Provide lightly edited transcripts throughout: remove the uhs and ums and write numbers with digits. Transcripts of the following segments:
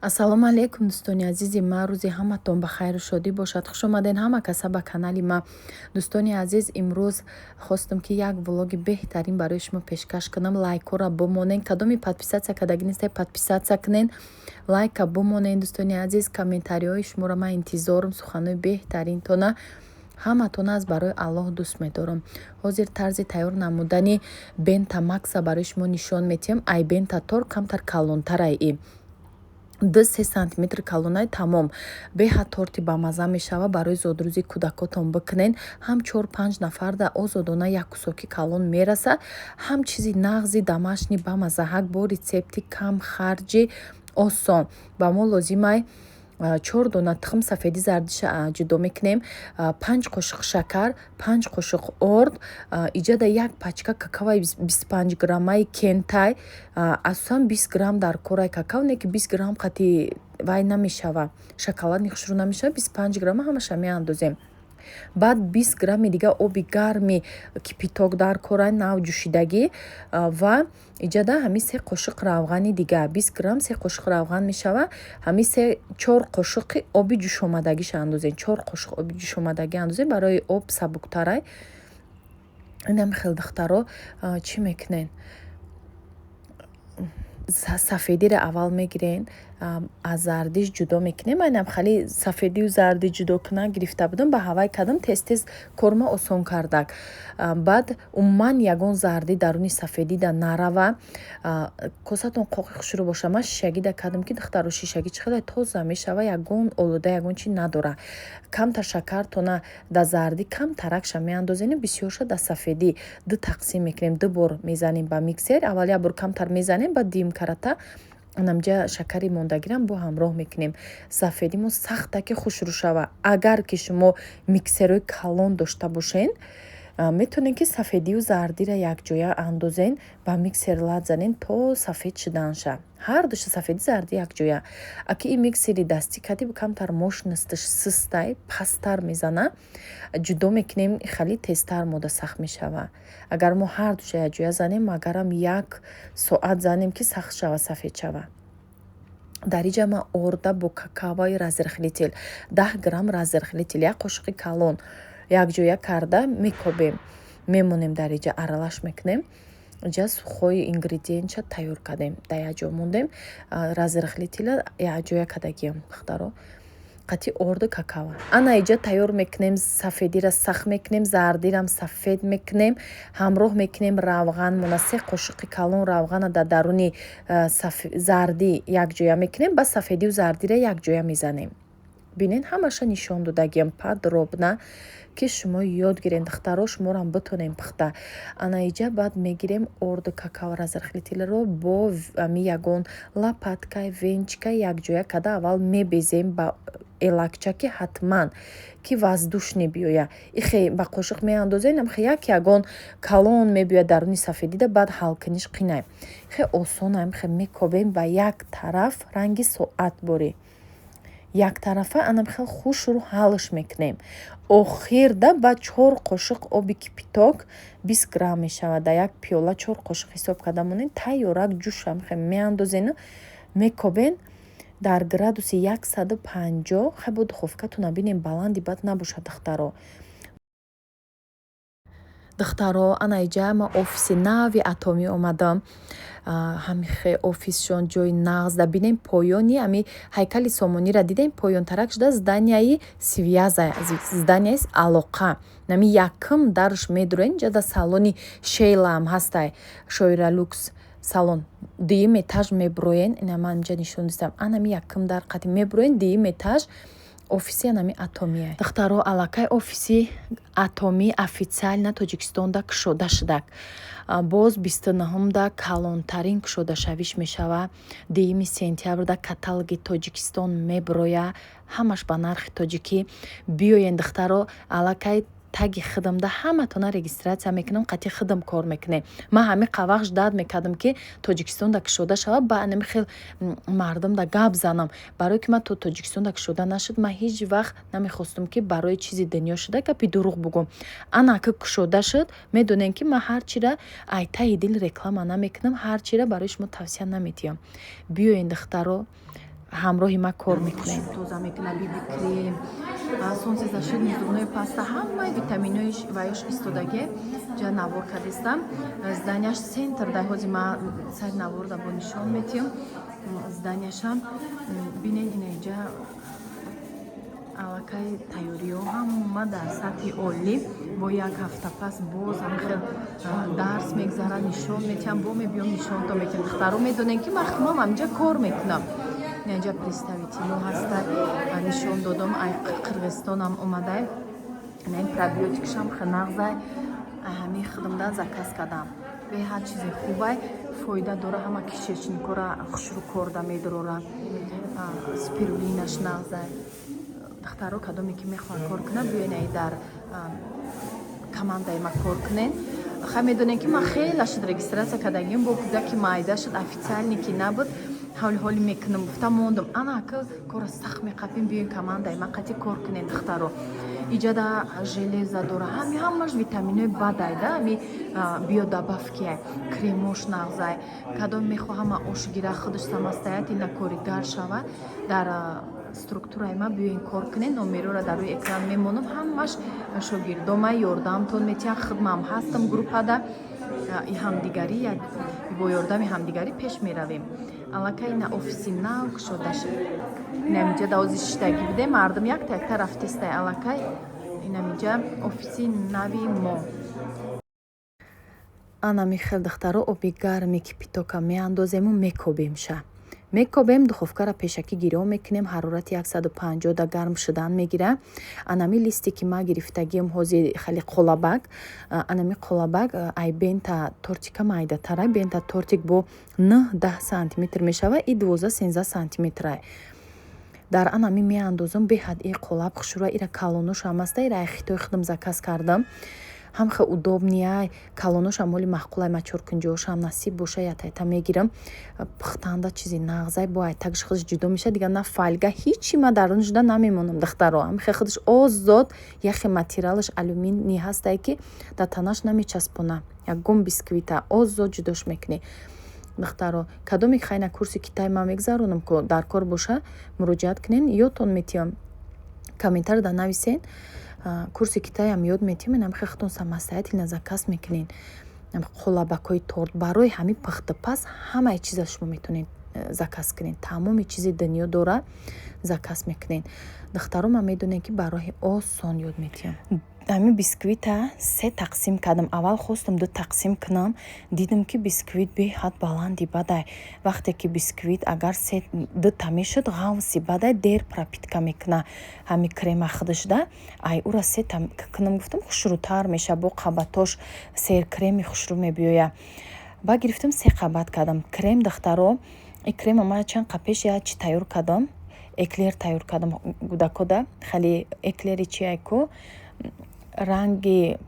Ассалому алайкум, дӯстони азизи ман. Рӯзи ҳаматон ба хайру шодӣ бошад. Хуш омадед, ҳама каса, ба канали ман. Дӯстони азиз, имрӯз хостам, ки як влоги беҳтарин барои шумо пешкаш кунам. Лайкҳоро бимонед, кадоми подписаться кардагӣ нестед, подписаться кунед, лайка бимонед. Дӯстони азиз, комментариҳои шуморо ман интизорам, суханҳои беҳтаринтона. Ҳаматона аз барои Аллоҳ дӯст медорам. Ҳозир тарзи тайёр намудани бента макса барои шумо нишон медиҳам. Ай бента торт камтар калонтарай, и 2-3 сантиметр калонай, тамом. Беҳад торти бамазза мешавад. Барои зодрӯзи кӯдакотон бикунед, ҳам чор панҷ нафарда озодона як кусоки калон мерасад, ҳам чизи нағзи домашний, бамаззаҳак, бо рецепти камхарҷи, осон. Ба мо лозимай чор дона тухм, сафеди зардиша ҷудо мекунем, 5 қошуқ шакар, 5 қошуқ орд, иҷада як пачка какаои 25 граммаи Кентай. Асосан 20 грамм дар корай какао, не ки 20 грамм қати вай намешава, шоколадни хушрӯ намешава. 25 грамма ҳамаша меандозем. Баъд 20 грамми дига оби гарми кипяток дар корай, нав ҷӯшидагӣ, ва иҷада ҳамин се қошуқ равғани дига, 20 грамм се қошуқ равған мешава. Ҳамин се чор қошуқи оби ҷӯшомадагиша андозем, чор қошуқ оби ҷӯшомадагӣ андозем, барои об сабуктарай. Инам хел, духтаро, чӣ мекунед? Сафедиро аввал мегирен, аз зардиш ҷудо мекунем. Манам хали сафедию зардӣ ҷудо кунан гирифта будам, ба ҳавай кардам, тез тез корма осон кардак. Баъд умуман ягон зардӣ даруни сафедида нарава. Косатон қоқи хушрӯ боша. Ман шишагида кардам, ки, духтаро, шишагӣ чӣ қадар тоза мешава, ягон олуда, ягон чи надора. Камтар шакартона да зардӣ камтаракша меандозем, бисёрша да сафедӣ. Ду тақсим мекунем, ду бор мезанем ба миксер. Аввал як бор камтар мезанем, баъд дим карата анамҷа шакари мондагирам бо ҳамроҳ мекунем. Сафедимо сахта ки хушрӯ шава. Агар ки шумо миксерҳои калон дошта бошед, метавонед, ки сафедию зардиро якҷоя андозен, ба миксер лат занен то сафед шуданша, ҳардуша, сафеди зардӣ якҷоя. Аки ин миксери дастӣ кардӣ, камтар мощносташ сустай, пасттар мезана. Ҷудо мекунем, хеле тезтар мода сахт мешава. Агар мо ҳардуша якҷоя занем, магарам як соат занем, ки сахт шава, сафед шава. Дар иҷа ман орда бо какаои разрыхлитель, 10 грамм разрыхлитель, як қошуқи калон, якҷоя карда мекобем, мемонем, дар иҷа аралаш мекунем. Иҷа сухой ингредиентша тайёр кардем, дар як ҷо мондем. Разрыхлителя якҷоя кардагиам, духтаро, қати орду какао. Ана иҷа тайёр мекунем, сафедира сахт мекунем, зардирам сафед мекунем, ҳамроҳ мекунем равғанмона. Се қошуқи калон равғана дар даруни зардӣ якҷоя мекунем, баъд сафедию зардира якҷоя мезанем. Бинед, ҳамаша нишон додагиам подробно, ки шумо ёд гирен, духтаро, шуморам битонем пухта. Ана иҷа баъд мегирем орду, какао, разрыхлителро бо ами ягон лопатка, венчика якҷоя карда аввал мебезем ба элакча, ки ҳатман ки воздушный биёя. Ихе ба қошуқ меандозем, амхе як ягон калон мебиёяд даруни сафедида, баъд ҳалкуниш қинай. Хе осон, амхе мекобем ба як тараф, ранги соат борӣ яктарафа, анам хел хушрӯ ҳалш мекунем. Охирда ба чор қошуқ оби кипяток, 20 грамм мешавад, дар як пиёла чор қошуқ ҳисоб карда монед, тайёрак ҷӯша мехе меандозену мекобен дар градуси 150. Хай, бо духовкатона бинем, баланди бад набошад, духтаро. Духтаро, ана иҷа ма офиси нави Атомӣ омадам. Ҳамихе офисшон ҷои нағз да. Бинем, поёни ами ҳайкали Сомониро дидем, поёнтарак шуда зданияи связа, зданияи алоқа. Нами якум дарш медурен, инҷа да салони Шейлаам ҳастай, Шоира Люкс салон. Дуюм этаж мебуроен, ина ман инҷа нишон дистам, анами якум дар қати мебуроен, дуюм этаж офиси анами Атомия. Духтаро, аллакай офиси Атомӣ официально Тоҷикистонда кушода шудак. Боз 29-да калонтарин кушодашавиш мешава. 2 сентябрда каталоги Тоҷикистон мебуроя, ҳамаш ба нархи тоҷикӣ. Биёен, духтаро, аллакай таги хидмда ҳаматона регистрация мекунам, қати хидм кор мекунем. Ман ҳамин вақт ждать мекардам, ки Тоҷикистонда кушода шавад, ба анами хел мардумда гап занам, барое ки ман то Тоҷикистонда кушода нашуд, ман ҳеҷ вақт намехостам, ки барои чизи дунё шуда гапи дурӯғ бугӯм. Ана ки кушода шуд, медонем, ки ман ҳар чира ай таҳи дил реклама намекунам, ҳар чира барои шумо тавсия намедиҳам. Биёен, духтаро. Ҳамроҳи ма кор мекунем. Тоза мекуна, биби крем, солнцезащитный, зубной паста, ҳамаи витаминои ваёш истодагӣ. Ҷа навор кардистам. Зданияш центр дай. Ҳози ма сари наворда бо нишон метиҳам зданияшам. Бинен, инаиҷа аллакай тайёриҳо ҳама дар сатҳи олӣ. Бо як ҳафта пас боз ҳамихел дарс мегзарад, нишон метиҳам, бо мебиём, нишонто метиҳам. Духтаро, медонем, ки ман худам ҳаминҷа кор мекунам. Инҷа представитело ҳаста, нишон додам. Ай Қирғизистонам омадай. Ин пробиотикшам нағзай, ҳамин худамда заказ кардам. Беҳад чизи хубай, фоида дора, ҳама кишечникора хушрӯ корда медорора. Спирулинаш нағзай. Духтаро, кадоме ки мехоҳанд кор кунанд, биёен, ай дар командаи ма кор кунен. Хай, медонем, ки ман хела шуд регистрация кардагим, бо кӯдаки майда шуд, официально ки набуд, ҳоли ҳоли мекунам гуфта мондум. Ана ака, кора сахт меқапем, биёен, командаи ма қати кор кунен, духтаро. Иҷада железа дора, ҳами ҳамаш витаминои бадай да, ҳами биодобавкиай, кремош нағзай. Кадом мехоҳама ош гира, худаш самостоятельно коригар шава, дар структураи ма биёен, кор кунен. Номерора дар рӯи экран мемонам. Ҳамаш шогирдома ёрдамтон метиҳам, хидмам ҳастам группада. Ҳамдигарӣ, бо ёрдами ҳамдигарӣ пеш меравем. Аллакай ина офиси нав кушода шуд. Инамиҷа давози шиштагӣ будем, мардум якта якта рафтестай. Аллакай инамиҷа офиси нави мо. Ана михел, духтаро, оби гарми кипятока меандозему мекобемша, мекобем. Духовкара пешакӣ гирён мекунем, ҳарорати 150 да гарм шудан мегира. Анами листе ки ма гирифтагиам ҳози, хеле қолабак, анами қолабак ай бента тортика майдатара. Бента тортик бо 9-10 сантиметр мешава, и 12-13 сантиметрай. Дар анами меандозам. Беҳад и қолаб хушрӯа. Ира калоношам аста, ира ай Хитой худам заказ кардам. Ҳам хел удобныяй, калоношам моли маъқулай. Ма чоркунҷоошам насиб боша, ятайта мегирам. Пухтанда чизи нағзай, бо айтагш худаш ҷудо мешавад. Дигар на фольга, ҳичи ма дар он шуда намемонам, духтаро. Ҳамихел худаш озод, яхе материалаш алюминий ҳастае, ки дар танаш намечаспона ягон бисквита, озод ҷудош мекунӣ. Духтаро, кадоме хайна курси Китай ман мегзаронам ку, дар кор боша, муроҷиат кунен, ёдтон метиҳам. Комментарда нависен, курси Китайам ёд метиҳам. Инам худтон самостоятельно заказ мекунен. Қолабакҳои торт барои ҳамин пухтупаз, ҳамаи чиза шумо метавонед заказ кунед. Тамоми чизи дунё дора, заказ мекунед. Духтаро, ман медонем, ки ба роҳи осон ёд метиҳам. Ҳамин бисквита се тақсим кардам. Аввал хостам ду тақсим кунам, дидам, ки бисквит беҳад баланди бадай. Вақте ки бисквит агар се дута мешуд, ғавси бадай, дер пропитка мекуна ҳамин крема худашда. Ай ура сета кунам гуфтам, хушрӯтар меша, бо қабатош сер креми хушрӯ мебиёя. Ба гирифтам, се қабат кардам крем. Духтаро, и крема ман чанд қа пеш як чи тайёр кардам, эклер тайёр кардам кӯдакода. Хеле эклери чиай ку, ранги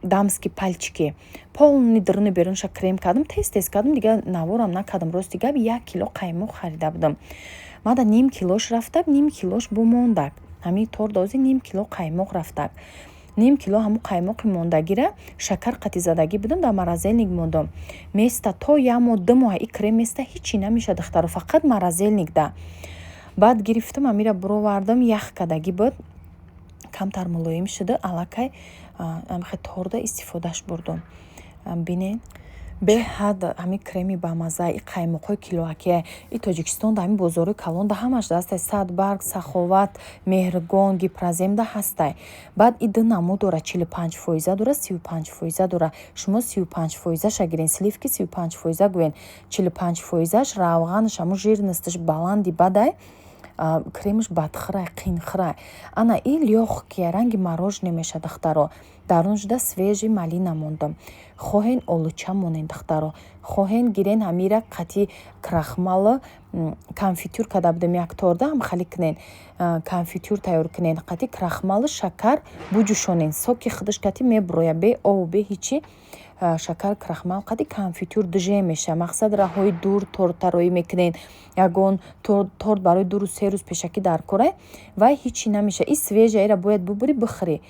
дамские пальчики, полный даруни берунша крем кардам, тез тез кардам, дигар наворам накардам. Рости гап, 1 кило қаймоқ харида будам, мада ним килош рафтак, ним килош бумондак. Ҳамин тордози ним кило қаймоқ рафтак. Ним кило ҳамун қаймоқи мондагира шакар қати задагӣ будам, дар морозильник мондам. Места то як моҳ, 2 моҳ и крем места, ҳичи намешад, духтаро, фақат морозильник да. Баъд гирифтам, амира буровардам, ях кардагӣ буд, камтар мулоим шуда, аллакай амихе торда истифодаш бурдум. Бинед, беҳад ҳамин креми бамазза. И қаймоқҳои килоакия и Тоҷикистон да, ҳамин бозорҳои калон да ҳамаш ҳастай: Садбарг, Саховат, Меҳргон, Гипроземда ҳастай. Баъд и ду намуд дора: 45 фоиза дора, 35 фоиза дора. Шумо 35 фоизаша гирен, сливки 35 фоиза гӯен. 45 фоизаш равғанаш, ҳамун жирносташ баланди бадай, кремаш бадхӯрай, қинхӯрай. Ана и лёгкия, ранги мороженое мешавад, духтаро. Дар он шуда свежий малина мондам. Хоҳен, олуча монен, духтаро, хоҳен, гирен, ҳамира қати крахмалу конфитюр карда будем як торда, ҳамхалӣ кунен, конфитюр тайёр кунен, қати крахмалу шакар буҷӯшонен, соки худаш кати мебурояд, бе об, бе ҳичи. Шакар, крахмал қади конфитюр дже мешавад. Мақсад, раҳои дур тортароӣ мекунен, ягон торт барои 2 рӯз, 3 рӯз пешакӣ дар корай, вай ҳичи намешавад. И свежая ира бояд бубурӣ, бихӯрӣ.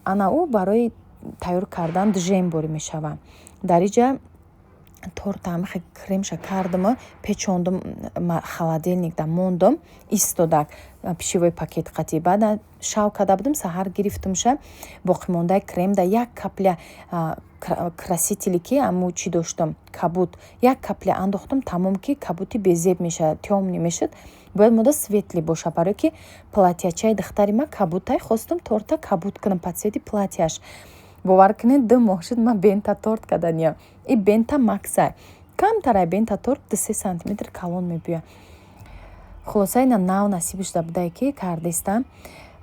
Ана ӯ барои тайёр кардан джем борӣ мешавад. Дар иҷа Торта ҳамихе кремша кардама, печондум, холодильникда мондум, истодак пищевой пакет қатӣ. Баъд шав карда будам, саҳар гирифтумша. Боқимондаи кремда як капля красителе, ки аму чӣ доштам, кабуд, як капля андохтам, тамом, ки кабути безеб мешавад, тёмный мешуд. Бояд мода светлый боша, барое ки платьячаи духтари ман кабутай. Хостум торта кабуд кунам по цвети платьяш. Бовар кунед, 2 моҳ шуд, ман бента торт карданиям. И бента максай камтарай, бента торт 2-3 сантиметр калон мебиёяд. Хулоса, ина нав насиб шуда будае, ки кардистам,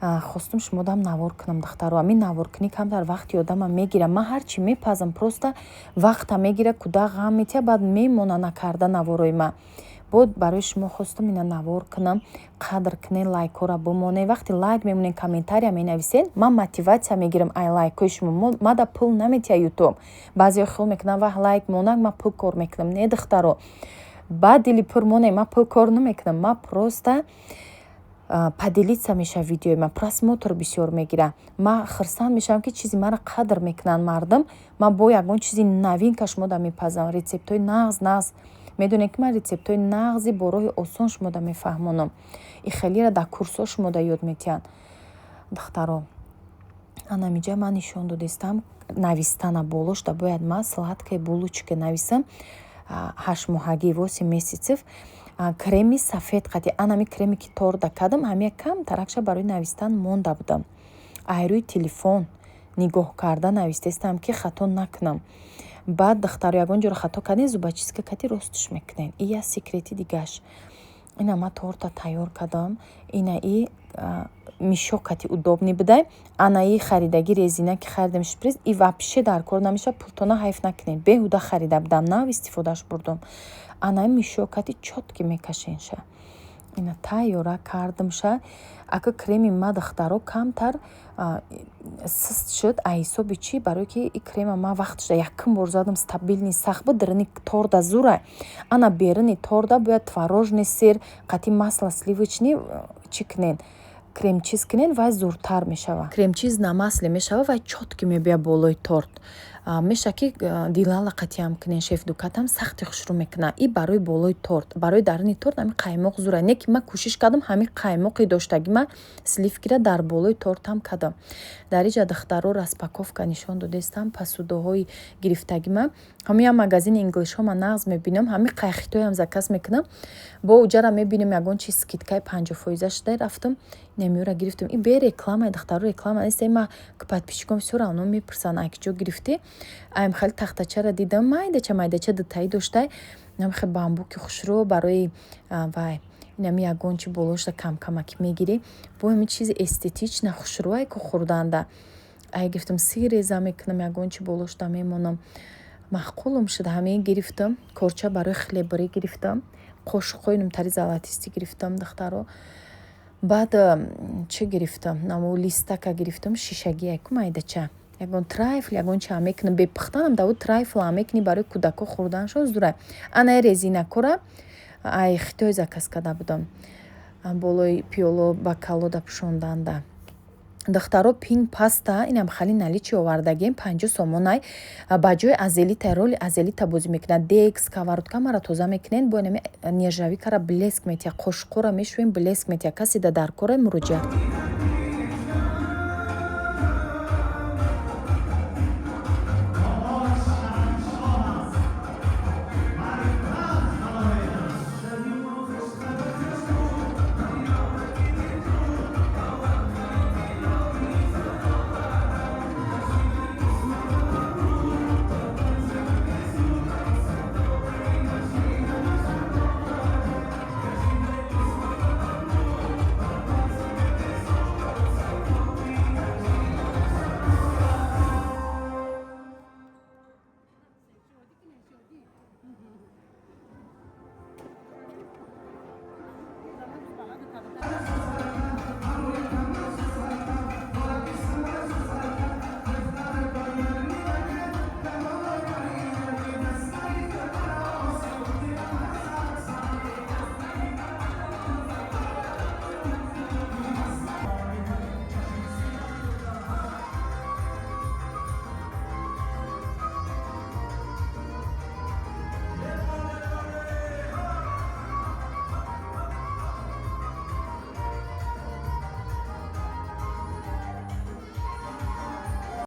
хостум шумодам навор кунам. Духтаро, ҳамин наворкунӣ камтар вақти одама мегирам. Ман ҳарчи мепазам, просто вақта мегира, кӯдак ғам метиҳад, баъд мемона накарда наворои ман. Бод барои шумо хостум ина навор кунам. Қадр кунед, лайкҳоро бимонед. Вақте лайк мемонед, комментария менависед, ман мотиватсия мегирам ай лайкҳои шумо. Мада пул наметиҳад Ютуб. Баъзеҳо хиёл мекунанд, вах, лайк монак, ман пул кор мекунам. Не, духтаро, ба дили пур монед, ман пул кор намекунам. Ман просто поделиться мешавад видеои ман, просмотр бисёр мегирад. Ман хурсанд мешавам, ки чизи маро қадр мекунанд мардум. Ман бо ягон чизи новинка шумода мепазам, рецептҳои нағз нағз. Медонед, ки ман рецептҳои нағзи бо роҳи осон шумода мефаҳмонам. И хелира дар курсҳо шумода ёд метиҳанд. Духтаро, анамиҷа ман нишон додистам навистана. Болошда бояд ман сладкая булочка нависам, ҳаштмоҳагӣ, 8 месяцев. Креми сафед қати анами креме, ки торда кардам, ҳамия камтаракша барои навистан монда будам. Ай рӯи телефон нигоҳ карда навистаистам, ки хато накунам. Баъд, духтаро, ягон ҷоро хато кардем, зубочистка кати ростш мекунем. И як секрети дигаш. Ина ман торта тайёр кардам. Ина и мешок кати удобный будай. Ана и харидагӣ, резина, ки харидам, шприц, и вообще дар кор намешавад. Пултона ҳайф накунед, беҳуда харида будам, нав истифодааш бурдум. Ана мешок кати чётко мекашенша. Ина тайёра кардамша. Ака креми ма, духтаро, камтар сист шуд. А ҳисоби чӣ? Барое ки и крема ман вақташда якум бор задам, стабильный сахт буд. Даруни торда зурай, ана беруни торда бояд творожный сыр қати масло сливочный чӣ кунед, кремчиз кунед, вай зуртар мешавад. Кремчиз на масле мешавад, вай чётко мебиёяд болои торт. Мешавад, ки дилала қатиам кунед, шефдукатам сахти хушрӯ мекунад. И барои болои торт, барои даруни торт ҳамин қаймоқ зурай. Не ки ман кӯшиш кардам, ҳамин қаймоқи доштагима, сливкира дар болои тортам кардам. Дар иҷа, духтаро, распаковка нишон додестам посудаҳои гирифтагима. Ҳамин як магазини инглишҳо ман нағз мебинам, ҳамин қайхитоям заказ мекунам. Бо уҷара мебинем, ягон чиз скидкаи 50 фоиза шуда, рафтам, инамиёра гирифтам. И бе реклама, духтаро, реклама нест. Ма подписчиком всё равно мепурсанд: ай киҷо гирифтӣ? Аям хеле тахтачаро дидам, майдача майдача дутаӣ доштай, намхе бамбуки хушрӯ барои вай. Инами ягон чи болошда камкамак мегирӣ, бо ҳамин чизи эстетично хушрӯай ку хӯрданда. Ай гирифтам, сир реза мекунам, ягон чи болошда мемонам. Маъқулам шуд, ҳамин гирифтам. Корча барои хлеббурӣ гирифтам, қошуқҳои нумтари золотистый гирифтам, духтаро. Баъд чӣ гирифтам? Намо листака гирифтам, шишагие ку, майдача. Ягон трайфл, ягон чиам мекунам, бепухтанам даву трайфлам мекунӣ, барои кӯдакҳо хӯрданашон зурай. Анаи резинакора ай Хитой заказ карда будам, болои пиёло, бокалода пӯшонданда. Духтаро, пин паста инам хали наличи овардагем, 50 сомонай. Ба ҷои Азелита, роли Азелита бозӣ мекунад. Дег, сковородка мара тоза мекунед, бо инами нержавейкара блеск метиҳад, қошуқҳоро мешӯем, блеск метиҳад. Касе да дар кора, муроҷиат.